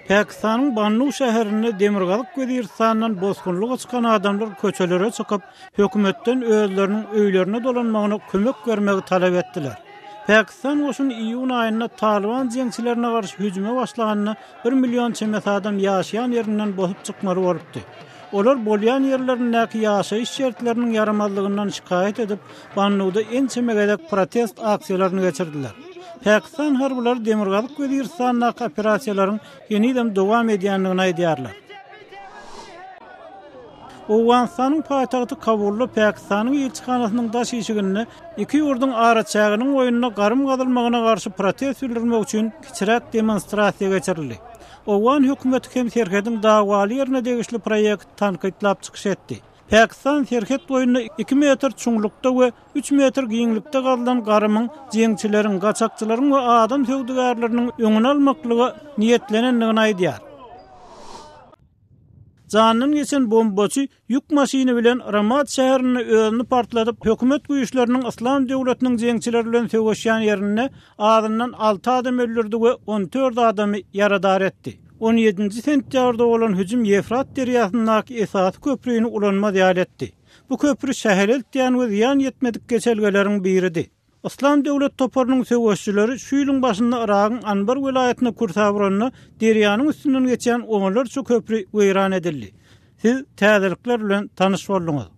Pakistanyň Bannu şäherinde Demirgazyk Weziristandan bosgunlyga çykan adamlar köçelere çykyp, hökümetden özleriniň öýlerine dolanmagyna kömek bermegi talap etdiler. Pakistan goşuny iýun aýynda Talyban jeňçilerine garşy hüjüme başlanda bir million çemesi adam ýaşaýan ýerinden bosup çykmaly bolupdy. Olar bolýan ýerlerindäki ýaşaýyş şertleriniň ýaramazlygyndan şikaýat edip, Bannuda ençeme gezek protest aksiýalaryny geçirdiler. Pakistan harbylary Demirgazyk Weziristandaky operasiýalaryň henizem dowam edýändigini aýdýarlar. Owganystanyň paýtagty Kabulda Pakistanyň ilçihanasynyň daş işiginde iki ýurduň araçäginiň boýunda garym gazylmagyna garşy protest bildirmek üçin kiçiräk demonstrasiýa geçirildi. Owgan hökümeti hem serhediň dawaly ýerine degişli proýekti tankytlap çykyş etdi. Pakistan serhet boýunda iki metr çuňlukda we üç metr giňlikde gazylan garymyň jeňçileriň, gaçakçylaryň we adam söwdagärleriniň öňüni almaklyga niýetlenendigini aýdýar. Janyndan geçen bombaçy ýük maşyny bilen Ramad şäherinde özüni partladyp, hökümet güýçleriniň Yslam döwletiniň jeňçileri bilen söweşýän ýerinde azyndan alty adam öldürdi we 14 adamy ýaradar etdi. 17-nji sentýabrda bolan hüjüm Ýefrat derýasyndaky esasy köprüni ulanmaz ýaly etdi. Bu köpri şähere eltýän we zyýan ýetmedik geçelgeleriň biridi. Yslam döwlet toparynyň söweşijileri şu ýylyň başynda Yragyň Anbar welaýatyna kürsäp uranda, derýanyň üstünden geçýän onlarça köpri weýran edildi. Siz täzelikler bilen tanyş bolduňyz.